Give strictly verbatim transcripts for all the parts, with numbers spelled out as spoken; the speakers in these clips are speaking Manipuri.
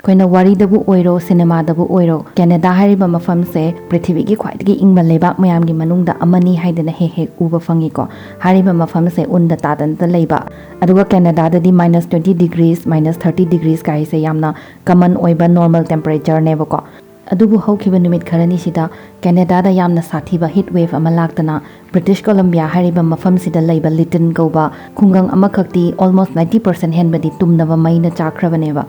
ꯑꯩꯈꯣꯏꯅ ꯋꯥꯔꯤꯗꯕꯨ ꯑꯣꯏꯔꯣ, ꯁꯤꯅꯦꯃꯥꯗꯕꯨ ꯑꯣꯏꯔꯣ, ꯀꯦꯅꯦꯗꯥ ꯍꯥꯏꯔꯤꯕ ꯃꯐꯝꯁꯦ ꯄ꯭ꯔꯤꯊꯤꯕꯤꯒꯤ ꯈ꯭ꯋꯥꯏꯗꯒꯤ ꯏꯪꯕ ꯂꯩꯕꯥꯛ ꯃꯌꯥꯝꯒꯤ ꯃꯅꯨꯡꯗ ꯑꯃꯅꯤ ꯍꯥꯏꯗꯅ ꯍꯦꯛ ꯍꯦꯛ ꯎꯕ ꯐꯪꯉꯤꯀꯣ꯫ ꯍꯥꯏꯔꯤꯕ ꯃꯐꯝꯁꯦ ꯎꯟꯗ ꯇꯥꯗꯅꯇ ꯂꯩꯕ, ꯑꯗꯨꯒ ꯀꯦꯅꯦꯗꯥꯗꯗꯤ minus twenty degrees, minus thirty degrees ꯀꯥꯏꯁꯦ ꯌꯥꯝꯅ common ꯑꯣꯏꯕ normal temperatureꯅꯦꯕꯀꯣ꯫ ꯑꯗꯨꯕꯨ ꯍꯧꯈꯤꯕ ꯅꯨꯃꯤꯠ ꯈꯔꯅꯤꯁꯤꯗ ꯀꯦꯅꯦꯗꯥꯗ ꯌꯥꯝꯅ ꯁꯥꯊꯤꯕ heat wave ꯑꯃ ꯂꯥꯛꯇꯅ, ꯕ꯭ꯔꯤꯇꯤꯁ ꯀꯣꯂꯝꯕꯤꯌꯥ ꯍꯥꯏꯔꯤꯕ ꯃꯐꯝꯁꯤꯗ ꯂꯩꯕ ꯂꯤꯇꯟ ꯀꯧꯕ ꯈꯨꯡꯒꯪ ꯑꯃꯈꯛꯇꯤ almost ninety percent ꯍꯦꯟꯕꯗꯤ ꯇꯨꯝꯅꯕ ꯃꯩꯅ ꯆꯥꯛꯈ꯭ꯔꯕꯅꯦꯕ꯫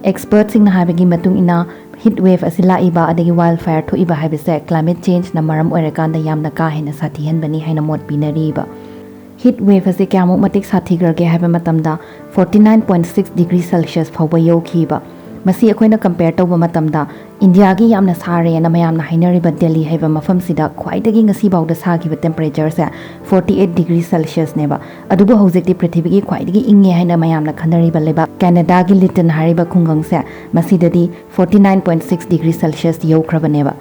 Expertꯁꯤꯡꯅ ꯍꯥꯏꯕꯒꯤ ꯃꯇꯨꯡ ꯏꯟꯅ, heat wave ꯑꯁꯤ ꯂꯥꯛꯏꯕ ꯑꯗꯒꯤ wildfire ꯊꯣꯛꯏꯕ ꯍꯥꯏꯕꯁꯦ climate changeꯅ ꯃꯔꯝ ꯑꯣꯏꯔꯀꯥꯟꯗ ꯌꯥꯝꯅ ꯀꯥ ꯍꯦꯟꯅ ꯁꯥꯊꯤꯍꯟꯕꯅꯤ ꯍꯥꯏꯅ ꯃꯣꯠ ꯄꯤꯅꯔꯤꯕ꯫ Heat wave ꯑꯁꯤ ꯀꯌꯥꯃꯨꯛ ꯃꯇꯤꯛ ꯁꯥꯊꯤꯈ꯭ꯔꯒꯦ ꯍꯥꯏꯕ ꯃꯇꯝꯗ, forty nine point six degree Celsius ꯐꯥꯎꯕ ꯌꯧꯈꯤꯕ꯫ ꯃꯁꯤ ꯑꯩꯈꯣꯏꯅ compare ꯇꯧꯕ ꯃꯇꯝꯗ, ꯏꯟꯗꯤꯌꯥꯒꯤ ꯌꯥꯝꯅ ꯁꯥꯔꯦꯅ ꯃꯌꯥꯝꯅ ꯍꯥꯏꯅꯔꯤꯕ ꯗꯦꯜꯂꯤ ꯍꯥꯏꯕ ꯃꯐꯝꯁꯤꯗ ꯈ꯭ꯋꯥꯏꯗꯒꯤ ꯉꯁꯤꯐꯥꯎꯗ ꯁꯥꯈꯤꯕ temperatureꯁꯦ forty eight degree Celsiusꯅꯦꯕ꯫ ꯑꯗꯨꯕꯨ ꯍꯧꯖꯤꯛꯇꯤ ꯄ꯭ꯔꯤꯊꯤꯕꯤꯒꯤ ꯈ꯭ꯋꯥꯏꯗꯒꯤ ꯏꯪꯉꯦ ꯍꯥꯏꯅ ꯃꯌꯥꯝꯅ ꯈꯟꯅꯔꯤꯕ ꯂꯩꯕꯥꯛ ꯀꯦꯅꯦꯗꯥꯒꯤ ꯂꯤꯇꯟ ꯍꯥꯏꯔꯤꯕ ꯈꯨꯡꯒꯪꯁꯦ, ꯃꯁꯤꯗꯗꯤ forty nine point six degree Celsius ꯌꯧꯈ꯭ꯔꯕꯅꯦꯕ꯫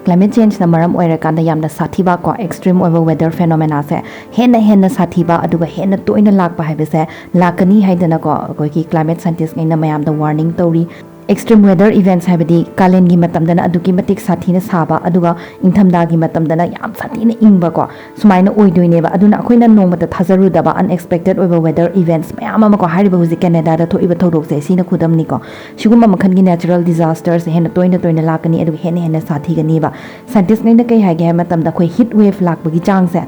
Climate changeꯅ ꯃꯔꯝ ꯑꯣꯏꯔꯀꯥꯟꯗ ꯌꯥꯝꯅ ꯁꯥꯊꯤꯕ ꯀꯣ, extreme ꯑꯣꯏꯕ weather phenomenaꯁꯦ ꯍꯦꯟꯅ ꯍꯦꯟꯅ ꯁꯥꯊꯤꯕ, ꯑꯗꯨꯒ ꯍꯦꯟꯅ ꯇꯣꯏꯅ ꯂꯥꯛꯄ ꯍꯥꯏꯕꯁꯦ ꯂꯥꯛꯀꯅꯤ ꯍꯥꯏꯗꯅꯀꯣ, ꯑꯩꯈꯣꯏꯒꯤ climate scientistꯉꯩꯅ ꯃꯌꯥꯝꯗ warning ꯇꯧꯔꯤ꯫ Extreme weather events ꯍꯥꯏꯕꯗꯤ ꯀꯥꯂꯦꯟꯒꯤ ꯃꯇꯝꯗꯅ ꯑꯗꯨꯛꯀꯤ ꯃꯇꯤꯛ ꯁꯥꯊꯤꯅ ꯁꯥꯕ, ꯑꯗꯨꯒ ꯏꯪꯊꯝꯊꯥꯒꯤ ꯃꯇꯝꯗꯅ ꯌꯥꯝ ꯁꯥꯊꯤꯅ ꯏꯪꯕꯀꯣ, ꯁꯨꯃꯥꯏꯅ ꯑꯣꯏꯗꯣꯏꯅꯦꯕ꯫ ꯑꯗꯨꯅ ꯑꯩꯈꯣꯏꯅ ꯅꯣꯡꯃꯇ ꯊꯥꯖꯔꯨꯗꯕ unexpected ꯑꯣꯏꯕ weather events ꯃꯌꯥꯝ ꯑꯃꯀꯣ, ꯍꯥꯏꯔꯤꯕ ꯍꯧꯖꯤꯛ ꯀꯦꯅꯦꯗꯥꯗ ꯊꯣꯛꯏꯕ ꯊꯧꯗꯣꯛꯁꯦ, ꯁꯤꯅ ꯈꯨꯗꯝꯅꯤꯀꯣ꯫ ꯁꯤꯒꯨꯝꯕ ꯃꯈꯜꯒꯤ natural disasterꯁꯦ ꯍꯦꯟꯅ ꯇꯣꯏꯅ ꯇꯣꯏꯅ ꯂꯥꯛꯀꯅꯤ, ꯑꯗꯨꯒ ꯍꯦꯟꯅ ꯍꯦꯟꯅ ꯁꯥꯊꯤꯒꯅꯤꯕ꯫ Scientistꯉꯩꯅ ꯀꯩ ꯍꯥꯏꯒꯦ ꯍꯥꯏꯕ ꯃꯇꯝꯗ, ꯑꯩꯈꯣꯏ heat wave ꯂꯥꯛꯄꯒꯤ ꯆꯥꯡꯁꯦ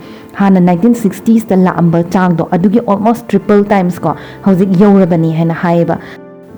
ꯍꯥꯟꯅ nineteen sixtiesꯇ ꯂꯥꯛꯑꯝꯕ ꯆꯥꯡꯗꯣ, ꯑꯗꯨꯒꯤ almost triple times ꯀꯣ, ꯍꯧꯖꯤꯛ ꯌꯧꯔꯕꯅꯤ ꯍꯥꯏꯅ ꯍꯥꯏꯌꯦꯕ꯫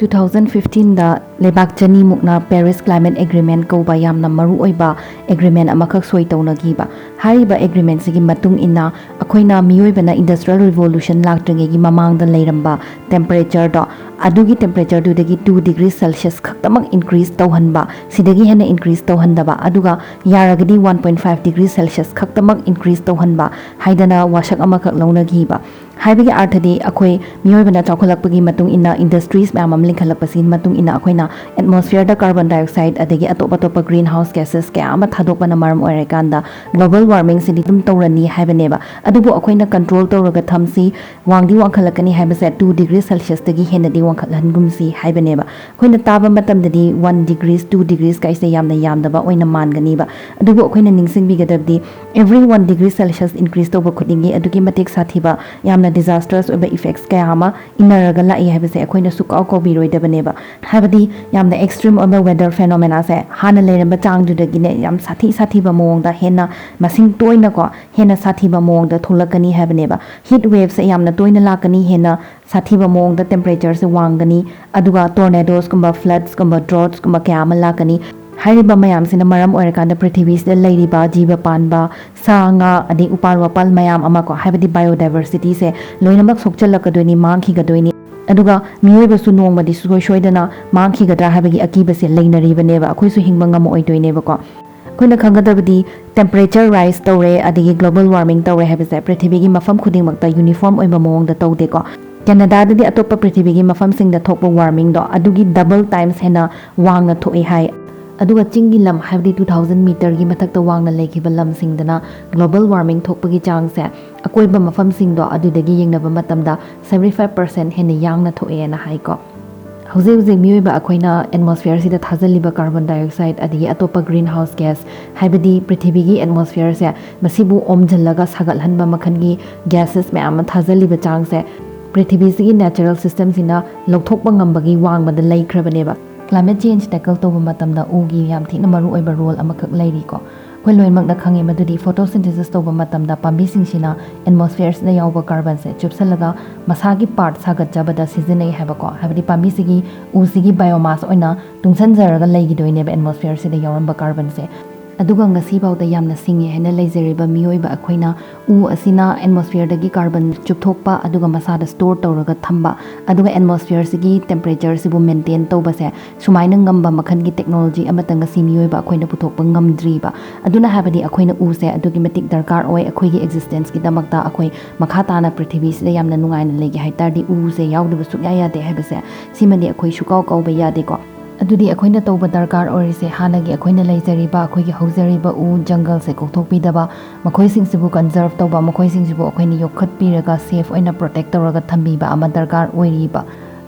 Two thousand fifteenꯗ ꯂꯩꯕꯥꯛ ꯆꯅꯤꯃꯨꯛꯅ Paris Climate Agreement ꯀꯧꯕ ꯌꯥꯝꯅ ꯃꯔꯨꯑꯣꯏꯕ agreement ꯑꯃꯈꯛ ꯁꯣꯏ ꯇꯧꯅꯈꯤꯕ꯫ ꯍꯥꯏꯔꯤꯕ agreementꯁꯤꯒꯤ ꯃꯇꯨꯡ ꯏꯟꯅ, ꯑꯩꯈꯣꯏꯅ ꯃꯤꯑꯣꯏꯕꯅ industrial revolution ꯂꯥꯛꯇ꯭ꯔꯤꯉꯩꯒꯤ ꯃꯃꯥꯡꯗ ꯂꯩꯔꯝꯕ temperatureꯗꯣ, ꯑꯗꯨꯒꯤ temperatureꯗꯨꯗꯒꯤ two degree Celsius ꯈꯛꯇꯃꯛ increase ꯇꯧꯍꯟꯕ, ꯁꯤꯗꯒꯤ ꯍꯦꯟꯅ increase ꯇꯧꯍꯟꯗꯕ, ꯑꯗꯨꯒ ꯌꯥꯔꯒꯗꯤ one point five degree Celsius ꯈꯛꯇꯃꯛ increase ꯇꯧꯍꯟꯕ ꯍꯥꯏꯗꯅ ꯋꯥꯁꯛ ꯑꯃꯈꯛ ꯂꯧꯅꯈꯤꯕ꯫ ꯍꯥꯏꯕꯒꯤ ꯑꯥꯔꯊꯗꯤ ꯑꯩꯈꯣꯏ ꯃꯤꯑꯣꯏꯕꯅ ꯆꯥꯎꯈꯠꯂꯛꯄꯒꯤ ꯃꯇꯨꯡ ꯏꯟꯅ, ꯏꯟꯗꯁꯇ꯭ꯔꯤꯁ ꯃꯌꯥꯝ ꯑꯃ ꯂꯤꯡꯈꯠꯂꯛꯄꯁꯤꯒꯤ ꯃꯇꯨꯡ ꯏꯟꯅ ꯑꯩꯈꯣꯏꯅ ꯑꯦꯠꯃꯣꯁꯐꯤꯌꯔꯗ ꯀꯥꯔꯕꯣꯟ ꯗꯥꯏꯑꯣꯛꯁꯥꯏꯗ ꯑꯗꯒꯤ ꯑꯇꯣꯞ ꯑꯇꯣꯞꯄ ꯒ꯭ꯔꯤꯟ ꯍꯥꯎꯁ ꯒ꯭ꯌꯥꯁꯦꯁ ꯀꯌꯥ ꯑꯃ ꯊꯥꯗꯣꯛꯄꯅ ꯃꯔꯝ ꯑꯣꯏꯔꯀꯥꯟꯗ ꯒ꯭ꯂꯣꯕꯜ ꯋꯥꯔꯃꯤꯡꯁꯤꯗꯤ ꯑꯗꯨꯝ ꯇꯧꯔꯅꯤ ꯍꯥꯏꯕꯅꯦꯕ꯫ ꯑꯗꯨꯕꯨ ꯑꯩꯈꯣꯏꯅ ꯀꯟꯇ꯭ꯔꯣꯜ ꯇꯧꯔꯒ ꯊꯝꯁꯤ, ꯋꯥꯡꯗꯤ ꯋꯥꯡꯈꯠꯂꯛꯀꯅꯤ ꯍꯥꯏꯕꯁꯦ ꯇꯨ ꯗꯤꯒ꯭ꯔꯤ ꯁꯦꯜꯁꯤꯌꯁꯇꯒꯤ ꯍꯦꯟꯅꯗꯤ ꯋꯥꯡꯈꯠꯍꯟꯒꯨꯝꯁꯤ ꯍꯥꯏꯕꯅꯦꯕ꯫ ꯑꯩꯈꯣꯏꯅ ꯇꯥꯕ ꯃꯇꯝꯗꯗꯤ ꯋꯥꯟ ꯗꯤꯒ꯭ꯔꯤꯁ, ꯇꯨ ꯗꯤꯒ꯭ꯔꯤꯁ ꯀꯥꯏꯁꯦ ꯌꯥꯝꯅ ꯌꯥꯝꯗꯕ ꯑꯣꯏꯅ ꯃꯥꯟꯒꯅꯤꯕ꯫ ꯑꯗꯨꯕꯨ ꯑꯩꯈꯣꯏꯅ ꯅꯤꯡꯁꯤꯡꯕꯤꯒꯗꯕꯗꯤ, every one degree Celsius increase ꯇꯧꯕ ꯈꯨꯗꯤꯡꯒꯤ ꯑꯗꯨꯛꯀꯤ ꯃꯇꯤꯛ ꯁꯥꯊꯤꯕ, ꯌꯥꯝꯅ ꯗꯤꯖꯥꯁꯇ꯭ꯔꯁ ꯑꯣꯏꯕ ꯏꯐꯦꯛꯁ ꯀꯌꯥ ꯑꯃ ꯏꯟꯅꯔꯒ ꯂꯥꯛꯏ ꯍꯥꯏꯕꯁꯦ ꯑꯩꯈꯣꯏꯅ ꯁꯨꯛꯀꯥꯎ ꯀꯥꯎꯕꯤꯔꯣꯏꯗꯕꯅꯦꯕ꯫ ꯍꯥꯏꯕꯗꯤ ꯌꯥꯝꯅ ꯑꯦꯛꯁꯇ꯭ꯔꯤꯝ ꯑꯣꯏꯕ ꯋꯦꯗꯔ ꯐꯦꯅꯣꯃꯦꯅꯥꯁꯦ ꯍꯥꯟꯅ ꯂꯩꯔꯝꯕ ꯆꯥꯡꯗꯨꯗꯒꯤꯅꯦ ꯌꯥꯝ ꯁꯥꯊꯤ ꯁꯥꯊꯤꯕ ꯃꯑꯣꯡꯗ, ꯍꯦꯟꯅ ꯃꯁꯤꯡ ꯇꯣꯏꯅꯀꯣ, ꯍꯦꯟꯅ ꯁꯥꯊꯤꯕ ꯃꯑꯣꯡꯗ ꯊꯣꯛꯂꯛꯀꯅꯤ ꯍꯥꯏꯕꯅꯦꯕ꯫ ꯍꯤꯠ ꯋꯦꯞꯁꯦ ꯌꯥꯝꯅ ꯇꯣꯏꯅ ꯂꯥꯛꯀꯅꯤ, ꯍꯦꯟꯅ ꯁꯥꯊꯤꯕ ꯃꯑꯣꯡꯗ ꯇꯦꯝꯄꯔꯦꯆꯔꯁꯦ ꯋꯥꯡꯒꯅꯤ, ꯑꯗꯨꯒ ꯇꯣꯔꯅꯦꯗꯣꯁꯀꯨꯝꯕ, ꯐ꯭ꯂꯗꯁꯀꯨꯝꯕ, ꯗ꯭ꯔꯣꯠꯁꯀꯨꯝꯕ ꯀꯌꯥ ꯑꯃ ꯂꯥꯛꯀꯅꯤ꯫ ꯍꯥꯏꯔꯤꯕ ꯃꯌꯥꯝꯁꯤꯅ ꯃꯔꯝ ꯑꯣꯏꯔꯀꯥꯟꯗ ꯄ꯭ꯔꯤꯊꯤꯕꯤꯁꯤꯗ ꯂꯩꯔꯤꯕ ꯖꯤꯕ ꯄꯥꯟꯕ, ꯁꯥ ꯉꯥ, ꯑꯗꯩ ꯎꯄꯥꯜ ꯋꯥꯄꯥꯜ ꯃꯌꯥꯝ ꯑꯃ ꯀꯣ, ꯍꯥꯏꯕꯗꯤ ꯕꯥꯏꯑꯣꯗꯥꯏꯕꯔꯁꯤꯇꯤꯁꯦ ꯂꯣꯏꯅꯃꯛ ꯁꯣꯛꯆꯜꯂꯛꯀꯗꯣꯏꯅꯤ, ꯃꯥꯡꯈꯤꯒꯗꯣꯏꯅꯤ꯫ ꯑꯗꯨꯒ ꯃꯤꯑꯣꯏꯕꯁꯨ ꯅꯣꯡꯃꯗꯤ ꯁꯨꯡꯁꯣꯏ ꯁꯣꯏꯗꯅ ꯃꯥꯡꯈꯤꯒꯗ꯭ꯔꯥ ꯍꯥꯏꯕꯒꯤ ꯑꯀꯤꯕꯁꯦ ꯂꯩꯅꯔꯤꯕꯅꯦꯕ, ꯑꯩꯈꯣꯏꯁꯨ ꯍꯤꯡꯕ ꯉꯝꯃꯛꯑꯣꯏꯗꯣꯏꯅꯦꯕꯀꯣ꯫ ꯑꯩꯈꯣꯏꯅ ꯈꯪꯒꯗꯕꯗꯤ, ꯇꯦꯝꯄꯔꯦꯆꯔ ꯔꯥꯏꯁ ꯇꯧꯔꯦ, ꯑꯗꯒꯤ ꯒ꯭ꯂꯣꯕꯜ ꯋꯥꯔꯃꯤꯡ ꯇꯧꯔꯦ ꯍꯥꯏꯕꯁꯦ ꯄ꯭ꯔꯤꯊꯤꯕꯤꯒꯤ ꯃꯐꯝ ꯈꯨꯗꯤꯡꯃꯛꯇ ꯌꯨꯅꯤꯐꯣꯔꯝ ꯑꯣꯏꯕ ꯃꯑꯣꯡꯗ ꯇꯧꯗꯦꯀꯣ꯫ ꯀꯦꯅꯗꯥꯗꯗꯤ ꯑꯇꯣꯞꯄ ꯄ꯭ꯔꯤꯊꯤꯕꯤꯒꯤ ꯃꯐꯝꯁꯤꯡꯗ ꯊꯣꯛꯄ ꯋꯥꯔꯃꯤꯡꯗꯣ ꯑꯗꯨꯒꯤ ꯗꯕꯜ ꯇꯥꯏꯝꯁ ꯍꯦꯟꯅ ꯋꯥꯡꯅ ꯊꯣꯛꯏ ꯍꯥꯏ꯫ ꯑꯗꯨꯒ ꯆꯤꯡꯒꯤ ꯂꯝ, ꯍꯥꯏꯕꯗꯤ ꯇꯨ ꯊꯥꯎꯖꯟ ꯃꯤꯇꯔꯒꯤ ꯃꯊꯛꯇ ꯋꯥꯡꯅ ꯂꯩꯈꯤꯕ ꯂꯝꯁꯤꯡꯗꯅ ꯒ꯭ꯂꯣꯕꯜ ꯋꯥꯔꯃꯤꯡ ꯊꯣꯛꯄꯒꯤ ꯆꯥꯡꯁꯦ ꯑꯀꯣꯏꯕ ꯃꯐꯝꯁꯤꯡꯗꯣ ꯑꯗꯨꯗꯒꯤ ꯌꯦꯡꯅꯕ ꯃꯇꯝꯗ seventy five percent ꯍꯦꯟꯅ ꯌꯥꯡꯅ ꯊꯣꯛꯑꯦꯅ ꯍꯥꯏꯀꯣ꯫ ꯍꯧꯖꯤꯛ ꯍꯧꯖꯤꯛ ꯃꯤꯑꯣꯏꯕ ꯑꯩꯈꯣꯏꯅ ꯑꯦꯠꯃꯣꯁꯐꯤꯌꯔꯁꯤꯗ ꯊꯥꯖꯜꯂꯤꯕ ꯀꯥꯔꯕꯣꯟ ꯗꯥꯏꯑꯣꯛꯁꯥꯏꯗ ꯑꯗꯒꯤ ꯑꯇꯣꯞꯄ ꯒ꯭ꯔꯤꯟ ꯍꯥꯎꯁ ꯒ꯭ꯌꯥꯁ, ꯍꯥꯏꯕꯗꯤ ꯄ꯭ꯔꯤꯊꯤꯕꯤꯒꯤ ꯑꯦꯠꯃꯣꯁꯐꯤꯌꯔꯁꯦ, ꯃꯁꯤꯕꯨ ꯑꯣꯝꯁꯤꯜꯂꯒ ꯁꯥꯒꯠꯍꯟꯕ ꯃꯈꯜꯒꯤ ꯒ꯭ꯌꯥꯁꯦꯁ ꯃꯌꯥꯝ ꯑꯃ ꯊꯥꯖꯜꯂꯤꯕ ꯆꯥꯡꯁꯦ ꯄ꯭ꯔꯤꯊꯤꯕꯤꯁꯤꯒꯤ ꯅꯦꯆꯔꯦꯜ ꯁꯤꯁꯇꯦꯝꯁꯤꯅ ꯂꯧꯊꯣꯛꯄ ꯉꯝꯕꯒꯤ ꯋꯥꯡꯃꯗ ꯂꯩꯈ꯭ꯔꯕꯅꯦꯕ꯫ ꯀ꯭ꯂꯥꯏꯃꯦꯠ ꯆꯦꯟꯖ ꯇꯦꯀꯜ ꯇꯧꯕ ꯃꯇꯝꯗ ꯎꯒꯤ ꯌꯥꯝ ꯊꯤꯅ ꯃꯔꯨꯑꯣꯏꯕ ꯔꯣꯜ ꯑꯃꯈꯛ ꯂꯩꯔꯤꯀꯣ꯫ ꯑꯩꯈꯣꯏ ꯂꯣꯏꯅꯃꯛꯅ ꯈꯪꯉꯤ ꯃꯗꯨꯗꯤ ꯐꯣꯇꯣꯁꯤꯟꯊꯦꯁꯤꯁ ꯇꯧꯕ ꯃꯇꯝꯗ ꯄꯥꯝꯕꯤꯁꯤꯡꯁꯤꯅ ꯑꯦꯠꯃꯣꯁꯐꯤꯌꯔꯁꯤꯗ ꯌꯥꯎꯕ ꯀꯥꯔꯕꯟꯁꯦ ꯆꯨꯞꯁꯜꯂꯒ ꯃꯁꯥꯒꯤ ꯄꯥꯔꯠ ꯁꯥꯒꯠꯆꯕꯗ ꯁꯤꯖꯤꯟꯅꯩ ꯍꯥꯏꯕꯀꯣ꯫ ꯍꯥꯏꯕꯗꯤ ꯄꯥꯝꯕꯤꯁꯤꯒꯤ ꯎꯁꯤꯒꯤ ꯕꯥꯏꯑꯣꯃꯥꯁ ꯑꯣꯏꯅ ꯇꯨꯡꯁꯤꯟꯖꯔꯒ ꯂꯩꯈꯤꯗꯣꯏꯅꯦꯕ ꯑꯦꯠꯃꯣꯁꯐꯤꯌꯔꯁꯤꯗ ꯌꯥꯎꯔꯝꯕ ꯀꯥꯔꯕꯟꯁꯦ꯫ ꯑꯗꯨꯒ ꯉꯁꯤꯐꯥꯎꯗ ꯌꯥꯝꯅ ꯁꯤꯡꯉꯦ ꯍꯥꯏꯅ ꯂꯩꯖꯔꯤꯕ ꯃꯤꯑꯣꯏꯕ ꯑꯩꯈꯣꯏꯅ ꯎ ꯑꯁꯤꯅ atmosphere ꯗꯒꯤ carbon ꯆꯨꯞꯊꯣꯛꯄ, ꯑꯗꯨꯒ ꯃꯁꯥꯗ store ꯇꯧꯔꯒ ꯊꯝꯕ, ꯑꯗꯨꯒ atmosphere ꯁꯤꯒꯤ temperature ꯁꯤꯕꯨ maintain ꯇꯧꯕꯁꯦ, ꯁꯨꯃꯥꯏꯅ ꯉꯝꯕ ꯃꯈꯜꯒꯤ technology ꯑꯃꯠꯇ ꯉꯁꯤ ꯃꯤꯑꯣꯏꯕ ꯑꯩꯈꯣꯏꯅ ꯄꯨꯊꯣꯛꯄ ꯉꯝꯗ꯭ꯔꯤꯕ꯫ ꯑꯗꯨꯅ ꯍꯥꯏꯕꯗꯤ ꯑꯩꯈꯣꯏꯅ ꯎꯁꯦ ꯑꯗꯨꯛꯀꯤ ꯃꯇꯤꯛ ꯗꯔꯀꯥꯔ ꯑꯣꯏ ꯑꯩꯈꯣꯏꯒꯤ existence ꯀꯤꯗꯃꯛꯇ꯫ ꯑꯩꯈꯣꯏ ꯃꯈꯥ ꯇꯥꯅ ꯄ꯭ꯔꯤꯊꯤꯕꯤꯁꯤꯗ ꯌꯥꯝꯅ ꯅꯨꯡꯉꯥꯏꯅ ꯂꯩꯒꯦ ꯍꯥꯏ ꯇꯥꯔꯗꯤ ꯎꯁꯦ ꯌꯥꯎꯗꯕ ꯁꯨꯛꯌꯥ ꯌꯥꯗꯦ ꯍꯥꯏꯕꯁꯦ, ꯁꯤꯃꯗꯤ ꯑꯩꯈꯣꯏ ꯁꯨꯀꯥꯎ ꯀꯥꯎꯕ ꯌꯥꯗꯦꯀꯣ꯫ ꯑꯗꯨꯗꯤ ꯑꯩꯈꯣꯏꯅ ꯇꯧꯕ ꯗꯔꯀꯥꯔ ꯑꯣꯏꯔꯤꯁꯦ, ꯍꯥꯟꯅꯒꯤ ꯑꯩꯈꯣꯏꯅ ꯂꯩꯖꯔꯤꯕ ꯑꯩꯈꯣꯏꯒꯤ ꯍꯧꯖꯔꯤꯕ ꯎ ꯖꯪꯒꯜꯁꯦ ꯀꯣꯛꯊꯣꯛꯄꯤꯗꯕ, ꯃꯈꯣꯏꯁꯤꯡꯁꯤꯕꯨ conserve ꯇꯧꯕ, ꯃꯈꯣꯏꯁꯤꯡꯁꯤꯕꯨ ꯑꯩꯈꯣꯏꯅ ꯌꯣꯛꯈꯠꯄꯤꯔꯒ safe ꯑꯣꯏꯅ protect ꯇꯧꯔꯒ ꯊꯝꯕꯤꯕ ꯑꯃ ꯗꯔꯀꯥꯔ ꯑꯣꯏꯔꯤꯕ꯫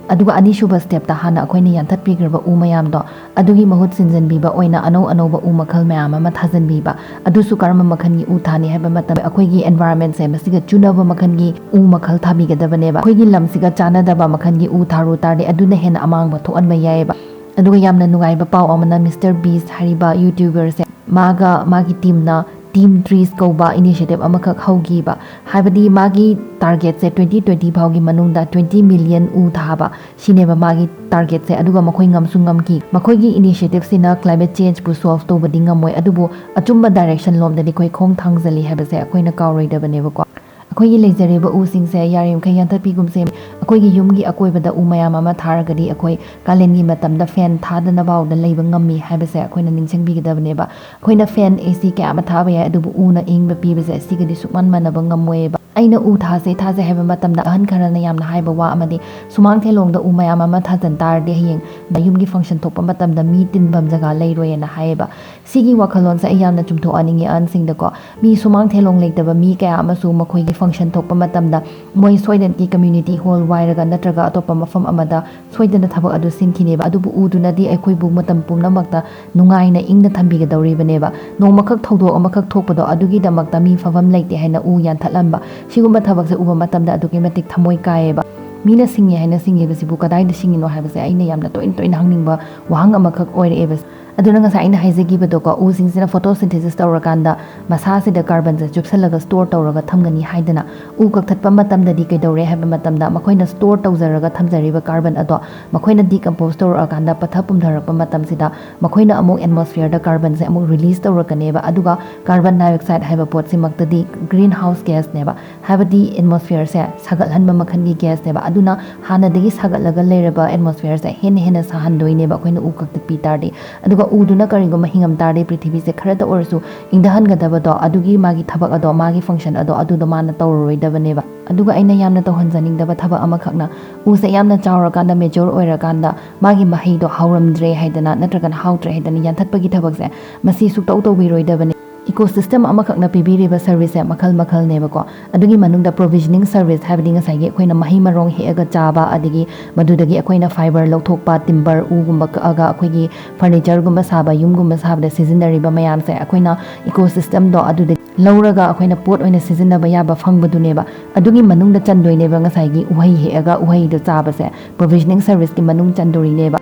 ꯑꯗꯨꯒ ꯑꯅꯤꯁꯨꯕ step ꯇ ꯍꯥꯟꯅ ꯑꯩꯈꯣꯏꯅ ꯌꯥꯟꯊꯠꯄꯤꯈ꯭ꯔꯕ ꯎ ꯃꯌꯥꯝꯗꯣ, ꯑꯗꯨꯒꯤ ꯃꯍꯨꯠ ꯁꯤꯟꯖꯟꯕꯤꯕ ꯑꯣꯏꯅ ꯑꯅꯧ ꯑꯅꯧꯕ ꯎ ꯃꯈꯜ ꯃꯌꯥꯝ ꯑꯃ ꯊꯥꯖꯟꯕꯤꯕ꯫ ꯑꯗꯨꯁꯨ ꯀꯔꯝꯕ ꯃꯈꯜꯒꯤ ꯎ ꯊꯥꯅꯤ ꯍꯥꯏꯕ ꯃꯇꯝꯗ ꯑꯩꯈꯣꯏꯒꯤ environment ꯁꯦ ꯃꯁꯤꯒ ꯆꯨꯅꯕ ꯃꯈꯜꯒꯤ ꯎ ꯃꯈꯜ ꯊꯥꯕꯤꯒꯗꯕꯅꯦꯕ꯫ ꯑꯩꯈꯣꯏꯒꯤ ꯂꯝꯁꯤꯒ ꯆꯥꯟꯅꯗꯕ ꯃꯈꯜꯒꯤ ꯎ ꯊꯥꯔꯨ ꯇꯥꯔꯗꯤ ꯑꯗꯨꯅ ꯍꯦꯟꯅ ꯑꯃꯥꯡꯕ ꯊꯣꯛꯍꯟꯕ ꯌꯥꯏꯑꯕ꯫ ꯑꯗꯨꯒ ꯌꯥꯝꯅ ꯅꯨꯡꯉꯥꯏꯕ ꯄꯥꯎ ꯑꯃꯅ Mister Beast ꯍꯥꯏꯔꯤꯕ YouTuber ꯁꯦ, ꯃꯥꯒ ꯃꯥꯒꯤ team ꯅ Team Trees ꯀꯧꯕ initiative ꯑꯃꯈꯛ ꯍꯧꯈꯤꯕ꯫ ꯍꯥꯏꯕꯗꯤ ꯃꯥꯒꯤ target ꯁꯦ twenty twenty ꯐꯥꯎꯒꯤ ꯃꯅꯨꯡꯗ twenty million ꯎ ꯊꯥꯕ, ꯁꯤꯅꯦꯕ ꯃꯥꯒꯤ target ꯁꯦ꯫ ꯑꯗꯨꯒ ꯃꯈꯣꯏ ꯉꯝꯁꯨ ꯉꯝꯈꯤ꯫ ꯃꯈꯣꯏꯒꯤ initiative ꯁꯤꯅ climate change ꯄꯨ solve ꯇꯧꯕꯗꯤ ꯉꯝꯃꯣꯏ, ꯑꯗꯨꯕꯨ ꯑꯆꯨꯝꯕ direction ꯂꯣꯝꯗꯗꯤ ꯑꯩꯈꯣꯏ ꯈꯣꯡ ꯊꯥꯡꯖꯜꯂꯤ ꯍꯥꯏꯕꯁꯦ ꯑꯩꯈꯣꯏꯅ ꯀꯥꯎꯔꯣꯏꯗꯕꯅꯦꯕꯀꯣ꯫ ꯑꯩꯈꯣꯏꯒꯤ ꯂꯩꯖꯔꯤꯕ ꯎꯁꯤꯡꯁꯦ ꯌꯥꯔꯤꯃꯈꯩ ꯌꯥꯟꯊꯠꯄꯤꯒꯨꯝꯁꯦ꯫ ꯑꯩꯈꯣꯏꯒꯤ ꯌꯨꯝꯒꯤ ꯑꯀꯣꯏꯕꯗ ꯎ ꯃꯌꯥꯝ ꯑꯃ ꯊꯥꯔꯒꯗꯤ ꯑꯩꯈꯣꯏ ꯀꯥꯂꯦꯟꯒꯤ ꯃꯇꯝꯗ fan ꯊꯥꯗꯅ ꯐꯥꯎꯗ ꯂꯩꯕ ꯉꯝꯃꯤ ꯍꯥꯏꯕꯁꯦ ꯑꯩꯈꯣꯏꯅ ꯅꯤꯡꯁꯤꯡꯕꯤꯒꯗꯕꯅꯦꯕ꯫ ꯑꯩꯈꯣꯏꯅ fan, AC ꯀꯌꯥ ꯑꯃ ꯊꯥꯕ ꯌꯥꯏ, ꯑꯗꯨꯕꯨ ꯎꯅ ꯑꯏꯪꯕ ꯄꯤꯕꯁꯦ ꯁꯤꯒꯗꯤ ꯁꯨꯛꯃꯥꯟ ꯃꯥꯟꯅꯕ ꯉꯝꯃꯣꯏꯕ꯫ ꯑꯩꯅ ꯎ ꯊꯥꯁꯦ ꯊꯥꯁꯦ ꯍꯥꯏꯕ ꯃꯇꯝꯗ ꯑꯍꯟ ꯈꯔꯅ ꯌꯥꯝꯅ ꯍꯥꯏꯕ ꯋꯥ ꯑꯃꯗꯤ, "ꯁꯨꯃꯥꯡ ꯊꯦꯂꯣꯡꯗ ꯎ ꯃꯌꯥꯝ ꯑꯃ ꯊꯥꯖꯟ ꯇꯥꯔꯗꯤ ꯍꯌꯦꯡ ꯌꯨꯝꯒꯤ function ꯊꯣꯛꯄ ꯃꯇꯝꯗ ꯃꯤ ꯇꯤꯟꯐꯝ ꯖꯒꯥ ꯂꯩꯔꯣꯏꯅ" ꯍꯥꯏꯌꯦꯕ꯫ ꯁꯤꯒꯤ ꯋꯥꯈꯜꯂꯣꯟꯁꯦ ꯑꯩ ꯌꯥꯝꯅ ꯆꯨꯝꯊꯣꯛꯍꯟꯅꯤꯡꯉꯤ ꯑꯍꯟꯁꯤꯡꯗꯀꯣ꯫ ꯃꯤ ꯁꯨꯃꯥꯡ ꯊꯦꯂꯣꯡ ꯂꯩꯇꯕ ꯃꯤ ꯀꯌꯥ ꯑꯃꯁꯨ ꯃꯈꯣꯏꯒꯤ function ꯊꯣꯛꯄ ꯃꯇꯝꯗ ꯃꯣꯏ ꯁꯣꯏꯗꯅꯒꯤ community hall ꯋꯥꯏꯔꯒ ꯅꯠꯇ꯭ꯔꯒ ꯑꯇꯣꯞꯄ ꯃꯐꯝ ꯑꯃꯗ ꯁꯣꯏꯗꯅ ꯊꯕꯛ ꯑꯗꯨ ꯁꯤꯟꯈꯤꯅꯦꯕ꯫ ꯑꯗꯨꯕꯨ ꯎꯗꯨꯅꯗꯤ ꯑꯩꯈꯣꯏꯕꯨ ꯃꯇꯝ ꯄꯨꯝꯅꯃꯛꯇ ꯅꯨꯡꯉꯥꯏꯅ ꯏꯪꯅ ꯊꯝꯕꯤꯒꯗꯧꯔꯤꯕꯅꯦꯕ꯫ ꯅꯣꯡꯃꯈꯛ ꯊꯧꯗꯣꯛ ꯑꯃꯈꯛ ꯊꯣꯛꯄꯗꯣ, ꯑꯗꯨꯒꯤꯗꯃꯛꯇ ꯃꯤ ꯐꯐꯝ ꯂꯩꯇꯦ ꯍꯥꯏꯅ ꯎ ꯌꯥꯟꯊꯠꯂꯝꯕ, ꯁꯤꯒꯨꯝꯕ ꯊꯕꯛꯁꯦ ꯎꯕ ꯃꯇꯝꯗ ꯑꯗꯨꯛꯀꯤ ꯃꯇꯤꯛ ꯊꯃꯣꯏ ꯀꯥꯏꯌꯦꯕ꯫ ꯃꯤꯅ ꯁꯤꯡꯉꯦ ꯍꯥꯏꯅ ꯁꯤꯡꯉꯤꯕꯁꯤꯕꯨ ꯀꯗꯥꯏꯗ ꯁꯤꯡꯉꯤꯅꯣ ꯍꯥꯏꯕꯁꯦ ꯑꯩꯅ ꯌꯥꯝꯅ ꯇꯣꯏꯅ ꯇꯣꯏꯅ ꯍꯪꯅꯤꯡꯕ ꯋꯥꯍꯪ ꯑꯃꯈꯛ ꯑꯣꯏꯔꯛꯑꯦꯕ꯫ ꯑꯗꯨꯅ ꯉꯁꯥꯏ ꯑꯩꯅ ꯍꯥꯏꯖꯈꯤꯕꯗꯣꯀꯣ, ꯎꯁꯤꯡꯁꯤꯅ photosynthesis ꯇꯧꯔꯀꯥꯟꯗ ꯃꯁꯥꯁꯤꯗ carbonꯁꯦ ꯆꯨꯞꯁꯜꯂꯒ store ꯇꯧꯔꯒ ꯊꯝꯒꯅꯤ ꯍꯥꯏꯗꯅ꯫ ꯎ ꯀꯛꯊꯠꯄ ꯃꯇꯝꯗꯗꯤ ꯀꯩꯗꯧꯔꯦ ꯍꯥꯏꯕ ꯃꯇꯝꯗ, ꯃꯈꯣꯏꯅ store ꯇꯧꯖꯔꯒ ꯊꯝꯖꯔꯤꯕ carbon ꯑꯗꯣ ꯃꯈꯣꯏꯅ decompose ꯇꯧꯔꯛꯑꯀꯥꯟꯗ, ꯄꯠꯊ ꯄꯨꯝꯊꯔꯛꯄ ꯃꯇꯝꯁꯤꯗ ꯃꯈꯣꯏꯅ ꯑꯃꯨꯛ atmosphereꯗ carbonꯁꯦ ꯑꯃꯨꯛ release ꯇꯧꯔꯛꯀꯅꯦꯕ꯫ ꯑꯗꯨꯒ carbon dioxide ꯍꯥꯏꯕ ꯄꯣꯠꯁꯤꯃꯛꯇꯗꯤ greenhouse gasꯅꯦꯕ, ꯍꯥꯏꯕꯗꯤ atmosphereꯁꯦ ꯁꯥꯒꯠꯍꯟꯕ ꯃꯈꯜꯒꯤ gasꯅꯦꯕ꯫ ꯑꯗꯨꯅ ꯍꯥꯟꯅꯗꯒꯤ ꯁꯥꯒꯠꯂꯒ ꯂꯩꯔꯕ atmosphereꯁꯦ ꯍꯦꯟꯅ ꯍꯦꯟꯅ ꯁꯥꯍꯟꯗꯣꯏꯅꯦꯕ ꯑꯩꯈꯣꯏꯅ ꯎ ꯀꯛꯊꯠꯄꯤ ꯇꯥꯔꯗꯤ꯫ ꯑꯗꯨꯒ ꯎꯗꯨꯅ ꯀꯔꯤꯒꯨꯝꯕ ꯍꯤꯡꯉꯝ ꯇꯥꯔꯗꯤ, ꯄ꯭ꯔꯤꯊꯤꯕꯤꯁꯦ ꯈꯔꯇ ꯑꯣꯏꯔꯁꯨ ꯏꯪꯊꯍꯟꯒꯗꯕꯗꯣ, ꯑꯗꯨꯒꯤ ꯃꯥꯒꯤ ꯊꯕꯛ ꯑꯗꯣ, ꯃꯥꯒꯤ function ꯑꯗꯣ, ꯑꯗꯨꯗꯣ ꯃꯥꯅ ꯇꯧꯔꯔꯣꯏꯗꯕꯅꯦꯕ꯫ ꯑꯗꯨꯒ ꯑꯩꯅ ꯌꯥꯝꯅ ꯇꯧꯍꯟꯖꯅꯤꯡꯗꯕ ꯊꯕꯛ ꯑꯃꯈꯛꯅ, ꯎꯁꯦ ꯌꯥꯝꯅ ꯆꯥꯎꯔꯀꯥꯟꯗ, mature ꯑꯣꯏꯔꯀꯥꯟꯗ ꯃꯥꯒꯤ ꯃꯍꯩꯗꯣ ꯍꯥꯎꯔꯝꯗ꯭ꯔꯦ ꯍꯥꯏꯗꯅ ꯅꯠꯇ꯭ꯔꯒꯅ ꯍꯥꯎꯇ꯭ꯔꯦ ꯍꯥꯏꯗꯅ ꯌꯥꯟꯊꯠꯄꯒꯤ ꯊꯕꯛꯁꯦ, ꯃꯁꯤ ꯁꯨꯛꯇꯧ ꯇꯧꯕꯤꯔꯣꯏꯗꯕꯅꯤ꯫ Ecosystem ꯑꯃꯈꯛꯅ ꯄꯤꯕꯤꯔꯤꯕ serviceꯁꯦ ꯃꯈꯜ ꯃꯈꯜꯅꯦꯕꯀꯣ꯫ ꯑꯗꯨꯒꯤ ꯃꯅꯨꯡꯗ provisioning service, ꯍꯥꯏꯕꯗꯤ ꯉꯁꯥꯏꯒꯤ ꯑꯩꯈꯣꯏꯅ ꯃꯍꯩ ꯃꯔꯣꯡ ꯍꯦꯛꯑꯒ ꯆꯥꯕ, ꯑꯗꯒꯤ ꯃꯗꯨꯗꯒꯤ ꯑꯩꯈꯣꯏꯅ fiber ꯂꯧꯊꯣꯛꯄ, timber, ꯎꯒꯨꯝꯕ ꯀꯛꯑꯒ ꯑꯩꯈꯣꯏꯒꯤ furnitureꯒꯨꯝꯕ ꯁꯥꯕ, ꯌꯨꯝꯒꯨꯝꯕ ꯁꯥꯕꯗ ꯁꯤꯖꯤꯟꯅꯔꯤꯕ ꯃꯌꯥꯝꯁꯦ, ꯑꯩꯈꯣꯏꯅ ecosystemꯗꯣ ꯑꯗꯨꯗ ꯂꯧꯔꯒ ꯑꯩꯈꯣꯏꯅ ꯄꯣꯠ ꯑꯣꯏꯅ ꯁꯤꯖꯤꯟꯅꯕ ꯌꯥꯕ ꯐꯪꯕꯗꯨꯅꯦꯕ꯫ ꯑꯗꯨꯒꯤ ꯃꯅꯨꯡꯗ ꯆꯟꯗꯣꯏꯅꯦꯕ ꯉꯁꯥꯏꯒꯤ ꯎꯍꯩ ꯍꯦꯛꯑꯒ ꯎꯍꯩꯗꯣ ꯆꯥꯕꯁꯦ, provisioning serviceꯀꯤ ꯃꯅꯨꯡ ꯆꯟꯗꯣꯔꯤꯅꯦꯕ꯫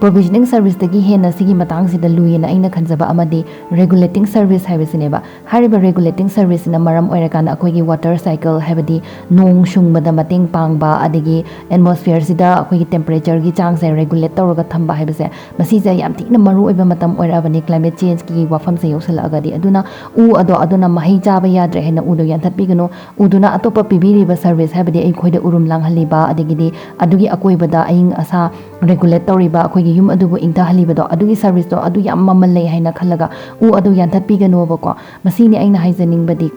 Provisioning serviceꯇꯒꯤ ꯍꯦꯟꯅ ꯁꯤꯒꯤ ꯃꯇꯥꯡꯁꯤꯗ ꯂꯨꯏꯌꯦꯅ ꯑꯩꯅ ꯈꯟꯖꯕ ꯑꯃꯗꯤ regulating service ꯍꯥꯏꯕꯁꯤꯅꯦꯕ꯫ ꯍꯥꯏꯔꯤꯕ regulating serviceꯁꯤꯅ ꯃꯔꯝ ꯑꯣꯏꯔꯀꯥꯟꯗ ꯑꯩꯈꯣꯏꯒꯤ water cycle, ꯍꯥꯏꯕꯗꯤ ꯅꯣꯡ ꯁꯨꯡꯕꯗ ꯃꯇꯦꯡ ꯄꯥꯡꯕ, ꯑꯗꯒꯤ atmosphereꯁꯤꯗ ꯑꯩꯈꯣꯏꯒꯤ temperatureꯒꯤ ꯆꯥꯡꯁꯦ regulate ꯇꯧꯔꯒ ꯊꯝꯕ ꯍꯥꯏꯕꯁꯦ, ꯃꯁꯤꯁꯦ ꯌꯥꯝ ꯊꯤꯅ ꯃꯔꯨ ꯑꯣꯏꯕ ꯃꯇꯝ ꯑꯣꯏꯔꯛꯑꯕꯅꯤ climate changeꯀꯤ ꯋꯥꯐꯝꯁꯦ ꯌꯧꯁꯜꯂꯛꯑꯒꯗꯤ꯫ ꯑꯗꯨꯅ ꯎ ꯑꯗꯣ, ꯑꯗꯨꯅ ꯃꯍꯩ ꯆꯥꯕ ꯌꯥꯗ꯭ꯔꯦ ꯍꯥꯏꯅ ꯎꯗꯣ ꯌꯥꯟꯊꯠꯄꯤꯒꯅꯨ꯫ ꯎꯗꯨꯅ ꯑꯇꯣꯞꯄ ꯄꯤꯕꯤꯔꯤꯕ service, ꯍꯥꯏꯕꯗꯤ ꯑꯩꯈꯣꯏꯗ ꯎꯔꯨꯝ ꯂꯥꯡꯍꯜꯂꯤꯕ, ꯑꯗꯒꯤꯗꯤ ꯑꯗꯨꯒꯤ ꯑꯀꯣꯏꯕꯗ ꯑꯏꯪ ꯑꯁꯥ regulate ꯇꯧꯔꯤꯕ, ꯑꯩꯈꯣꯏꯒꯤ ꯌꯨꯝ ꯑꯗꯨꯕꯨ ꯏꯪꯊꯍꯜꯂꯤꯕꯗꯣ, ꯑꯗꯨꯒꯤ serviceꯇꯣ ꯑꯗꯨ ꯌꯥꯝ ꯃꯃꯜ ꯂꯩ ꯍꯥꯏꯅ ꯈꯜꯂꯒ ꯎ ꯑꯗꯨ ꯌꯥꯟꯊꯠꯄꯤꯒꯅꯣꯕꯀꯣ꯫ ꯃꯁꯤꯅꯤ ꯑꯩꯅ ꯍꯥꯏꯖꯅꯤꯡꯕꯗꯤ꯫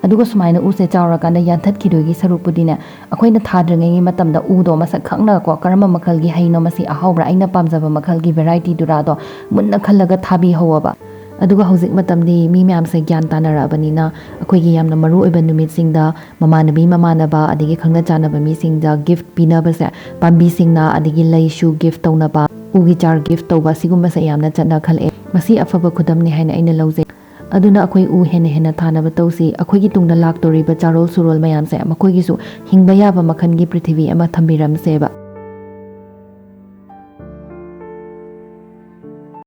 ꯑꯗꯨꯒ ꯁꯨꯃꯥꯏꯅ ꯎꯁꯦ ꯆꯥꯎꯔꯀꯥꯟꯗ ꯌꯥꯟꯊꯠꯈꯤꯗꯣꯏꯒꯤ ꯁꯔꯨꯛꯄꯨꯗꯤꯅꯦ, ꯑꯩꯈꯣꯏꯅ ꯊꯥꯗ꯭ꯔꯤꯉꯩꯒꯤ ꯃꯇꯝꯗ ꯎꯗꯣ ꯃꯁꯛ ꯈꯪꯅꯀꯣ, ꯀꯔꯝꯕ ꯃꯈꯜꯒꯤ ꯍꯩꯅꯣ ꯃꯁꯤ ꯑꯍꯥꯎꯕ꯭ꯔꯥ, ꯑꯩꯅ ꯄꯥꯝꯖꯕ ꯃꯈꯜꯒꯤ varietyꯗꯨꯔꯥꯗꯣ ꯃꯨꯟꯅ ꯈꯜꯂꯒ ꯊꯥꯕꯤꯍꯧꯑꯕ꯫ ꯑꯗꯨꯒ ꯍꯧꯖꯤꯛ ꯃꯇꯝꯗꯤ ꯃꯤ ꯃꯌꯥꯝꯁꯦ ꯒ꯭ꯌꯥꯟ ꯇꯥꯅꯔꯛꯑꯕꯅꯤꯅ, ꯑꯩꯈꯣꯏꯒꯤ ꯌꯥꯝꯅ ꯃꯔꯨ ꯑꯣꯏꯕ ꯅꯨꯃꯤꯠꯁꯤꯡꯗ ꯃꯃꯥꯟꯅꯕꯤ ꯃꯃꯥꯟꯅꯕ ꯑꯗꯒꯤ ꯈꯪꯅ ꯆꯥꯟꯅꯕ ꯃꯤꯁꯤꯡꯗ gift ꯄꯤꯅꯕꯁꯦ, ꯄꯥꯝꯕꯤꯁꯤꯡꯅ ꯑꯗꯒꯤ ꯂꯩꯁꯨ gift ꯇꯧꯅꯕ, ꯎꯒꯤ ꯆꯥꯔ gift ꯇꯧꯕ, ꯁꯤꯒꯨꯝꯕꯁꯦ ꯌꯥꯝꯅ ꯆꯠꯅꯈꯠꯂꯛꯑꯦ꯫ ꯃꯁꯤ ꯑꯐꯕ ꯈꯨꯗꯝꯅꯤ ꯍꯥꯏꯅ ꯑꯩꯅ ꯂꯧꯖꯩ꯫ ꯑꯗꯨꯅ ꯑꯩꯈꯣꯏ ꯎ ꯍꯦꯟꯅ ꯍꯦꯟꯅ ꯊꯥꯅꯕ ꯇꯧꯁꯤ꯫ ꯑꯩꯈꯣꯏꯒꯤ ꯇꯨꯡꯗ ꯂꯥꯛꯇꯧꯔꯤꯕ ꯆꯥꯔꯣꯜ ꯁꯨꯔꯣꯜ ꯃꯌꯥꯝꯁꯦ, ꯃꯈꯣꯏꯒꯤꯁꯨ ꯍꯤꯡꯕ ꯌꯥꯕ ꯃꯈꯜꯒꯤ ꯄ꯭ꯔꯤꯊꯤꯕꯤ ꯑꯃ ꯊꯝꯕꯤꯔꯝꯁꯦꯕ꯫